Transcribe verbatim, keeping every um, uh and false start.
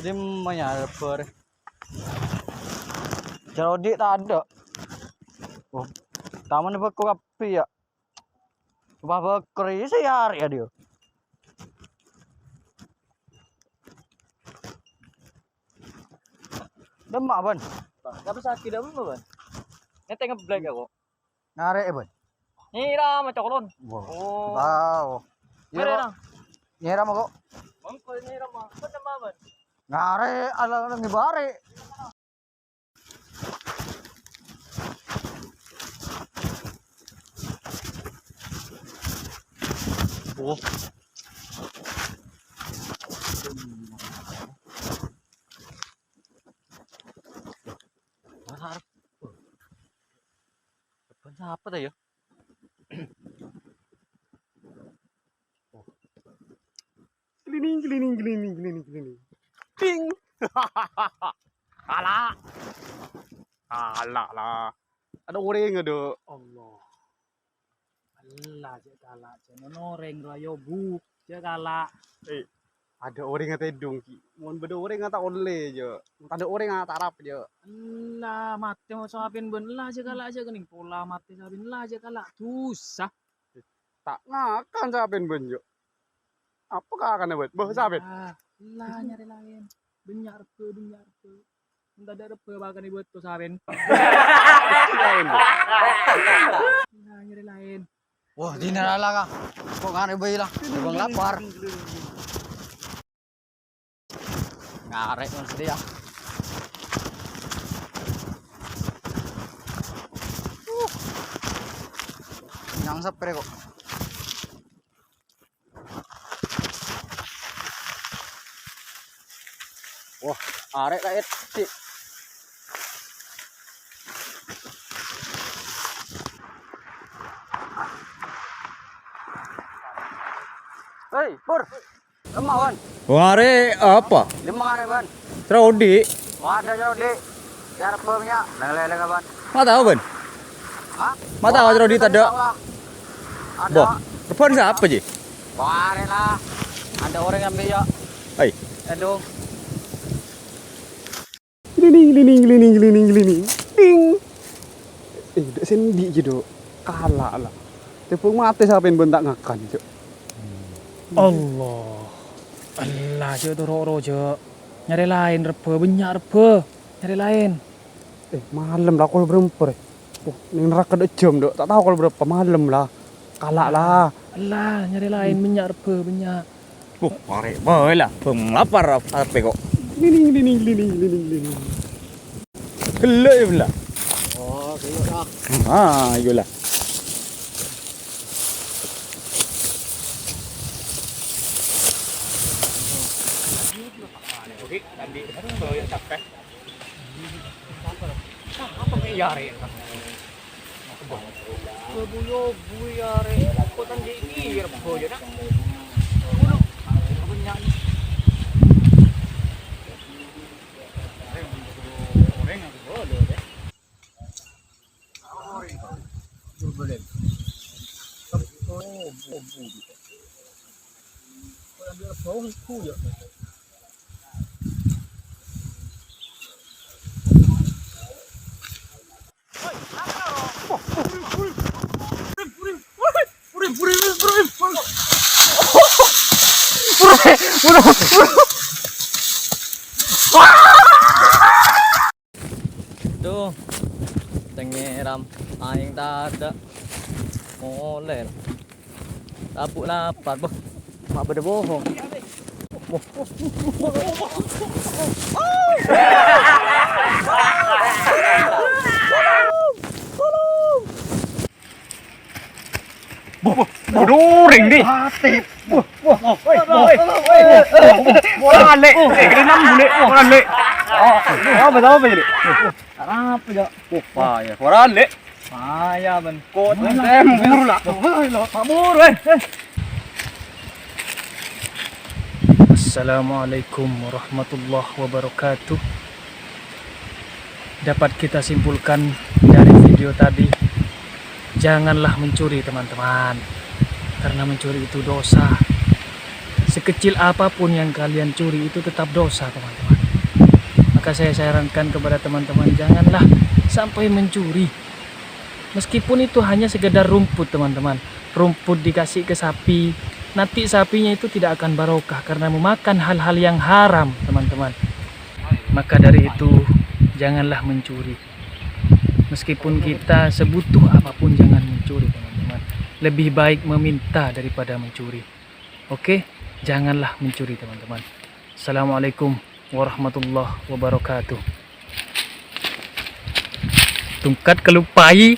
Dimma nyarè bâr. Jhâ' odi' tadâ'. Oh, taman bâko kabbhi, yâ. Wah, bâko rèya sè arè' yâ, Dio. Dimma, Bân? Kenapa sakit apa, Bân? Ngeteng ngeblek aku. Ngarè', Bân? Nyiram, cokolon. Wah. Oh. Tao. Mèrè, Bân. Nyiram kok. Mangko nyiram, Bân. Kok sama, Bân? Ngarè', ala-ala ngibârâ'. Wah. Wah, arep. Depan siapa ta, ya? Klining, klining, klining, klining, klining. Ting. Ala. Ala lah. Ada orèng ada. Allah. Allah, jhâ' kala', jhâ' nonorèng rowa ayo bu, jhâ' kala'. Eh, ada orèng atèdung, Ki. Mon bâdâ orèng ta' ollè, jhâ'. Mon tadâ' orèng ta' arep, jhâ'. Allah, matè mau sapèn bân Allah, jhâ' kala', jhâ' kènèng pola matè sapèn Allah, jhâ' kala'. Dusa. Ta' ngakan sapèn bân, jhâ'. Apa kakana, Bân? Bâh, sapèn? Ah, lah, nyarè laèn. Bânnya' rebbhâ, bânnya' rebbhâ. Mon tadâ' rebbhâ, pakana bâto sapèn. Laèn, Bân. Lah, nyarè laèn. Wah, dinner ala, Ka. Kok ngarè bhâi, la? Abang lapar. Ngarè' mon sèdhâjâ. Uh. Nyang seprè kok. Wah, arè' ka èdhi'. Hei, Pur. Lemma, Wan. Wah, arè' apa? Lemma arè', Wan. Cèrodi'. Wah, ada cèrodi'. Biar bengnya, lele-lele kapan? Ma' tao, Bân? Hah? Ma' tao cèrodi' tadâ'? Ada. Boh, rebbhâna sapa, Ji? Wah, arè' lah. Ada orèng ambil, ya. Hai. Aduh. Glining, glining, glining, glining, glining. Ding. Eh, dâ' sendi', Ji, dâ'. Kala' la. Tepuk matè sapèn bân ta' ngakan, Cuk. Allah. Allah, Cuk, toro'-ro', Cuk. Nyarè laèn rebbhâ, bânnya' rebbhâ. Nyarè laèn. Eh, malem la, kol bârâmpa rè? Oh, neng neraka dâ' jam, dâ'. Ta' tao kol bârâmpa, malem la. Kala' la. Allah, nyarè laèn, bânnya' rebbhâ, bânnya'. Wah, arè' bhâi la, bâng lapar arep kok. Lining, lining, lining, lining, lining. Gellâ' ya, Bella? Oh, gellâ' lah. Ah, iyolah. Oke, tadi bawa capek. Apa kayak yare? Buyo, buyo, re. Kok tadi kira bojo, nak? Bulu. Apa nyanyi? Oreng, oreng, oreng. Duh, tengngeram, aèng tadâ'. Molè. Tabu' lapar, boh. Ma' bâdâ bohong. Boh, boh, boh, orèng, Di. Mati. Boh, boh, boh, boh, boh, boh, boh, boh, lè', lè', kena enam, lè', boh, lè'. Oh, apa, apa, apa, Di? Apa, ya? Wah, payah. Ora, Lè'. Payah, bân. Kot, tem, buru, lah. Buru, eh. Assalamualaikum warahmatullahi wabarakatuh. Dapat kita simpulkan dari video tadi, janganlah mencuri, teman-teman, karena mencuri itu dosa. Sekecil apapun yang kalian curi itu tetap dosa, teman-teman. Maka saya sarankan kepada teman-teman, janganlah sampai mencuri. Meskipun itu hanya sekedar rumput, teman-teman. Rumput dikasih ke sapi, nanti sapinya itu tidak akan barokah karena memakan hal-hal yang haram, teman-teman. Maka dari itu, janganlah mencuri. Meskipun kita sebutuh apapun, jangan mencuri, teman-teman. Lebih baik meminta daripada mencuri. Oke, janganlah mencuri, teman-teman. Assalamualaikum warahmatullahi wabarakatuh. Tungkat kelupai.